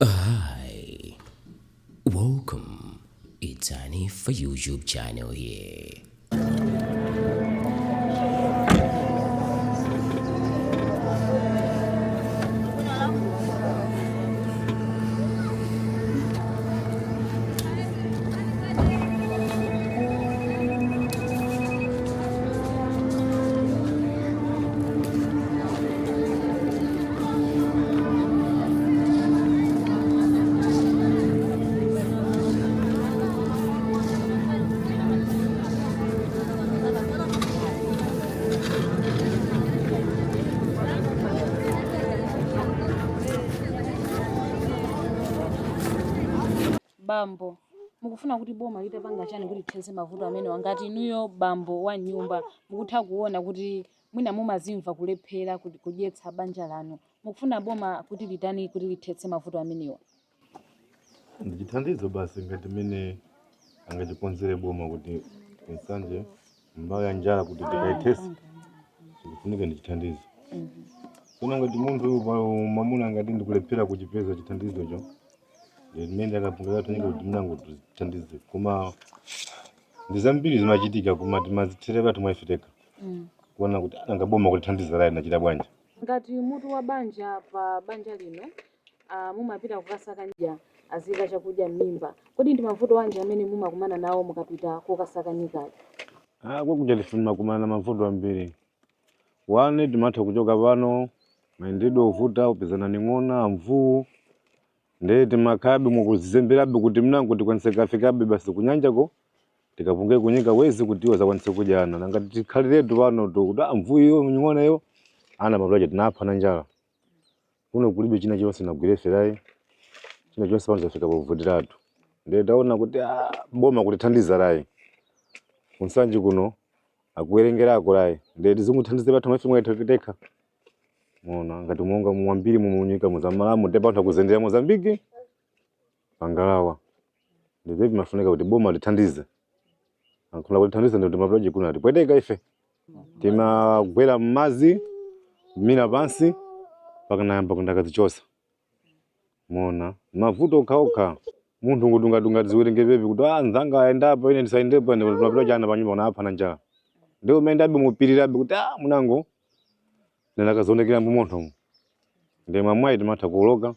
Hi, welcome. It's Annie for YouTube channel here. Bambo, mukufuna kuti boma litapanga chani kuti lithetse mavuto amenewa? Ngati inuyo bambo wa nyumba mukutha kuona kuti mwina mumazimva kulephera kudyetsa banja lanu, mukufuna boma kuti litani kuti lithetse mavuto amenewa? Ndi chithandizo basi, ngati mmene angachikonzere boma kuti kuNsanje mbali ya njala kuti tikaithese, chikufunika ndi chithandizo. Tsono ngati munthu mwamuna ngati ndikulephera kuchipeza chithandizocho, mmene akapunga tunyika kuti mnango tithandize, koma ndi zambiri zimachitika, koma timazithera pathu mwaifeteka kuona kuti anga boma kutithandiza layi nachita bwanji. Ngati mutu wa banja pa banja lino, mumapita kukasaka nyika azika chakudya m'mimba, kodi ndi mavuto anji amene mumakumana nawo mukapita kokasaka nyikayo? Ah, kwakuja tifuna kumana na mavuto ambiri. Wane timatha kuchoka pano mayendedwe ovuta, upezana ni ng'ona, mvuu, ndiye timakhabe mukuzemberabe kuti mnango tikwanise kafikabe basi kunyanjako, tikapunge kunyika wezi kuti iwo zakwanise kudyana. Nangati tikhaliretu pano tu kuti mvuu iyo, ng'ona iyo, ana mapulaja tinapha na njala. Kuno kulibe china chonse nagwire ferayi, china chonse pano chafika povutiratu. Ndiye taona kuti boma kutithandiza layi kuNsanje kuno akuwerengerako layi, ndiye tizinguthandize pathu maife mwe tekha. Mona ngati monga mwambiri mumunyika muzamalamu, ndiye pathu akuzendera Mozambiki pangalawa. Ndiye vimafunika kuti boma lithandize, akhula kutithandiza, ndi kuti mapulaji kuno atipweteka ife, timagwera mmazi kumira pansi pakanayamba kundakazichosa. Mona mavuto okhaokha, munthu ngudungadunga tiziwerenge pepi kuti nzanga ayendapo, ine ndisayendepo, ndi kuti mapulaji ana panyumba unapha na njala. Ndiye umayendabe mupirirabe kuti munango ndinakazionekera mbumontho. Ndiye mwamwayi timatha kuoloka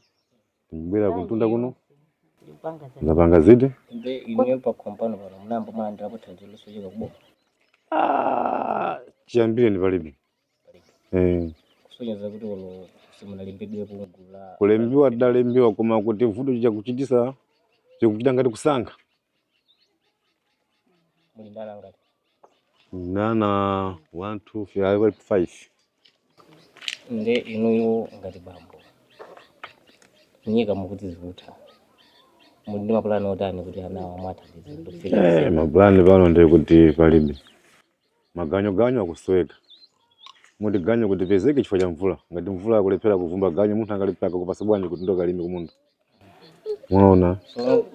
timbwera kuntunda kuno zapanga ziti. Nde inuyo pa khompano pano munayamba mwalandirapo thandizo losocheka kuboma? Chiyambire ndi palibe. Kusonyeza kuti olo simunalembedwepo gulu la Kulembiwa tidalembiwa, koma kuti vuto chakuchitisa chikuchita ngati kusankha. Muli ndana ngati? Nana 1 2 3 5. Nde inuyo ngati bambo, nyika mukuti zikutha, muli ndi mapulani otani kuti anawa mwathandiza kufika? Mapulani pano ndiye kuti palibe, maganyoganyo akusweka, muti ganyo kuti pezeke chifukwa cha mvula. Ngati mvula akulephera kuvumba ganyo, munthu angalephera akakupasa bwanji kuti ndokalime kumunda? Mwaona? So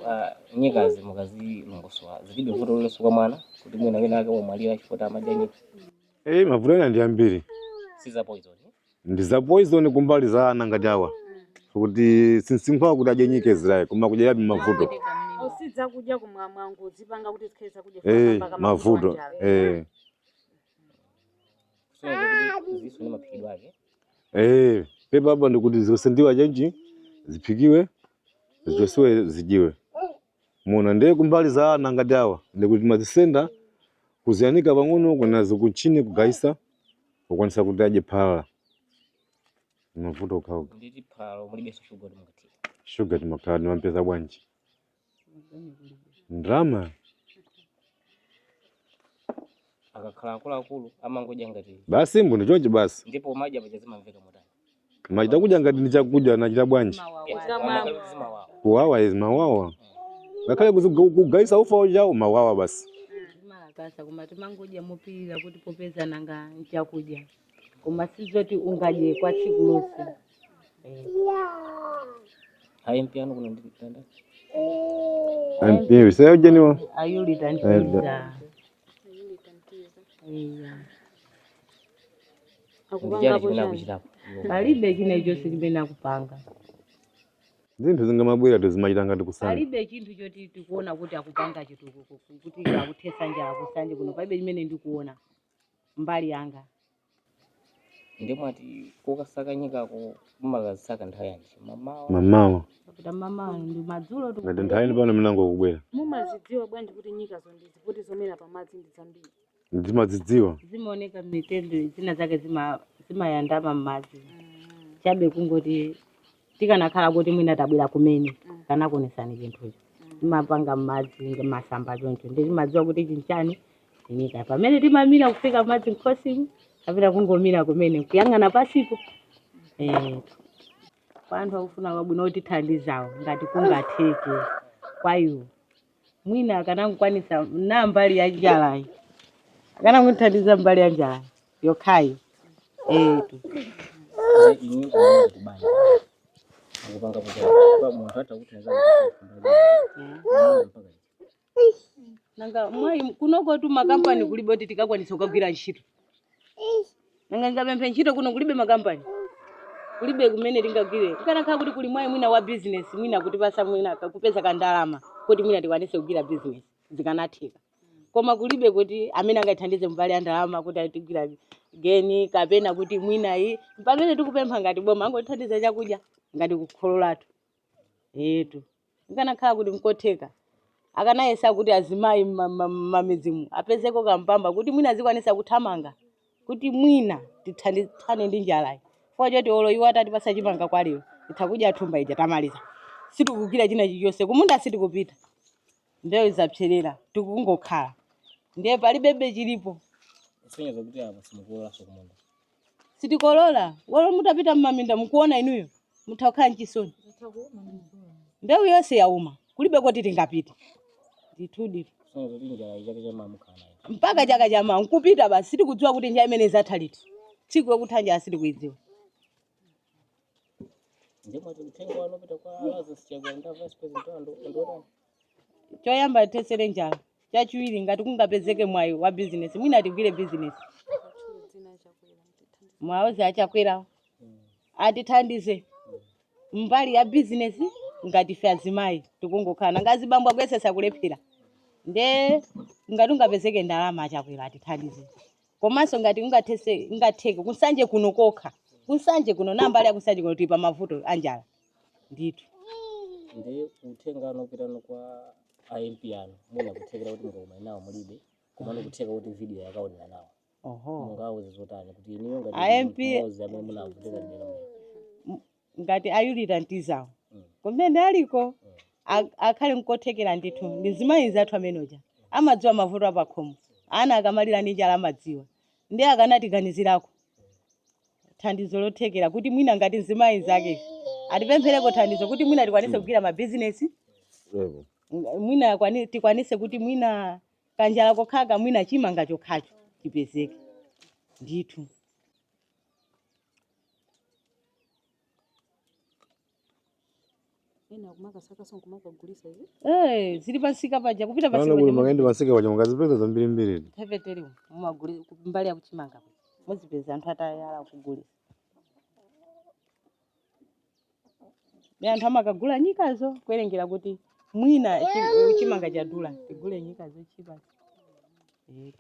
nyikazi mukazilongosola zilibe vuto lilonse kwa mwana kuti mwina wina ake wamwalira chifukwa amadya nyika? Mavuto ena ndi ambiri. Si za poison? Ndi za poison kumbali za ana ngati awa, kuti sinsinkhu kuti adye nyika Israeli, koma kudyerabe mavuto. Si zakudya kumwa mwangu zipanga kuti zikhale zakudya. Mpaka mavuto. Mavuto a njala. Kusonyeza kuti ziso ndi maphikidwe ake. Pepa apa ndikuti zosendiwa chenji ziphikiwe, zichosiwe, zijiwe. Mona ndiye kumbali za ana ngati awa ndikuti mazisenda, kuziyanika pang'ono, kunazo kuchini kugayisa, kukwanisa kuti adye phala. Mavuto okhaokha. Nditi phalo mulibenso shuga kuti mungathire? Shuga timakhala timampeza bwanji? Ndrama. Akakhala akuluakulu amangodya ngati Basi, mbuno chonchi basi. Ndipo madya paja zimamveka motani? Machita kudya ngati ndi chakudya, nachita bwanji? Amakhala zimawawa? Kuwawa izi mawawa, ngakhale kugayisa ufa uchawo mawawa basi. Zimalakasa, koma timangodya mopirira kuti popeza nanga nchakudya, koma sizoti ungadye kwa tsiku lonse. Hayi, mpiyano kuno ndi ndanda. MP sayojeniwa. Ayulita ntiza. Iya. Ndi chani chimene akuchitapo iwo? Palibe china chonse chimene akupanga. Zinthu zingamabwera tizimachita ngati kusanja. Palibe chinthu choti tikuona kuti akupanga chitukuko kuti akuthetsa njala kusanje kuno, palibe chimene ndikuona mbali yanga. Ndi mwati kokasaka nyikako mumakazisaka nthawi yanji? Mamawa? Mamawa. Kapita mamawa ndi madzulo. Ngati nthawi pano minango kubwera. Mumazidziwa bwanji kuti nyikazo ndi zipoti zomera pamadzi ndi zambiri? Ndimazidziwa. Zimaoneka mitengo zina zake zimayandama m'madzi. Chabe kungoti tikanakhala kuti mwina tabwera kumene kanakuonesani chinthucho. Timapanga m'madzi masamba choncho, ndi timadziwa kuti chinchani nyika. Pamene timamira kufika madzi nkhosimu kapita kungomira kumene kuyang'ana pasipo. Kwa anthu akufuna kwabwino otithandizawo, ngati kungatheke kwa iwo mwina akanangokwanisa na mbali ya njalayi, akanangothandiza mbali ya njalayi yokhayi etu. Nde inu kuona kuti banja mukupanga kuti pa munthu atha kuthandiza mpaka Nanga mwayi kunoko tu makampani kulibe kuti tikakwanisa kukagwira ntchito. Nanga ngapemphe ntchito kuno kulibe makampani, kulibe kumene tingagwire. Kukanakhala kuti kuli mwayi mwina wa business, mwina kutipasa mwina kupeza kandalama kuti mwina tikwanise kugwira business, zikanatheka. Koma kulibe kuti amene angatithandize mbali ya ndalama kuti atigwira geni kapena kuti mwina iyi pamene tikupempha ngati boma angotithandiza chakudya ngati kukholo lathu etu. Ikanakhala kuti nkotheka akanayesa kuti azimayi m'mamidzimu apezeko kampamba kuti mwina azikwanisa kuthamanga kuti mwina tithane ndi njalayi. Chifukwa choti olo iwo atatipasa chimanga kwa lero, titha kudya thumba ija tamaliza, sitikugwira china chilichonse kumunda, sitikupita, mbewu zapserera, tikungokhala, ndiye palibebe chilipo. Kusonyeza kuti apa simukololanso kumunda? Sitikolola. Wolo mutapita m'maminda mukuona inuyo mutha kukhala mchisoni, mbewu yonse yauma, kulibe koti tingapite ndithudi. Kusonyeza kuti njala chaka chamawa mukhala nayo? Mpaka chaka chamawa nkupita basi. Sitikudziwa kuti njala imene izatha liti, tsiku lokutha njala sitikuidziwa. Ndi mwati uthenga wanu upita kwa Lazarus Chakwera ndi vice president wanu ndiotani? Choyamba tithetsere njala, chachiwiri ngati kungapezeke mwayi wa bizinesi mwina tigwire bizinesi. Mwauze achakwerawo atithandize mbali ya bizinesi ngati ife azimayi tikungokhala, nanga azibambo akuyesesa kulephera, nde ngati ungapezeke ndalama achakwera atithandize. Komanso ngati ungatheke kusanje kuno kokha, kusanje kuno na mbali ya kusanje kuno tili pa mavuto anjala ndithu. Ndi uthenga wanu upitano kwa a MP anu, mwina kuthekera kuti mukakumana nawo mulibe, komano kutheka kuti video yakaonera nawo, mungawuze zotani kuti inuyo ngati A MP mmodzi amene munavutika mdera muno? Ngati ayulita mtizawo kumene aliko akhale nkothekera ndithu ndi zimayi zathu amenoja amadziwa mavuto apakhomo, ana akamalira ndi njala amadziwa, ndi akanatiganizirako thandizo lothekera kuti mwina ngati mzimayi zake atipemphereko thandizo kuti mwina tikwanise kugwira mabizinesi. Yebo. Mwina tikwanise kuti mwina kanjala kokhaka mwina chimanga chokhacho chipezeke ndithu. Ena kumakasakaso nkumakagulisa izi. Eh, zili pansika paja kupita Pano pasika kuli paja. makaindi pansika paja mukazipeza zambirimbiri. Mphepeteri mumaguli mbali ya kuchimanga kuja muzipeza anthu atayala kugulisa, ni anthu amakagula nyikazo kuwerengera kuti mwina chimanga chadula, tigule nyikazo chipa. Eh.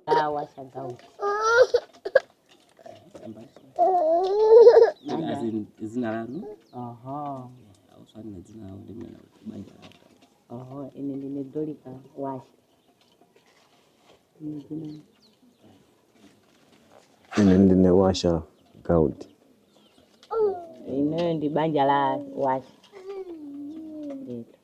Awa chagauti. As in dzina lanu. Ausani na dzina lawo ndi mmene banja lawo. Oho, ine ndine Dorika Washa. Ine dzina Ine ndine Washa Gaudi. Ineyo ndi banja la Washa ndithu.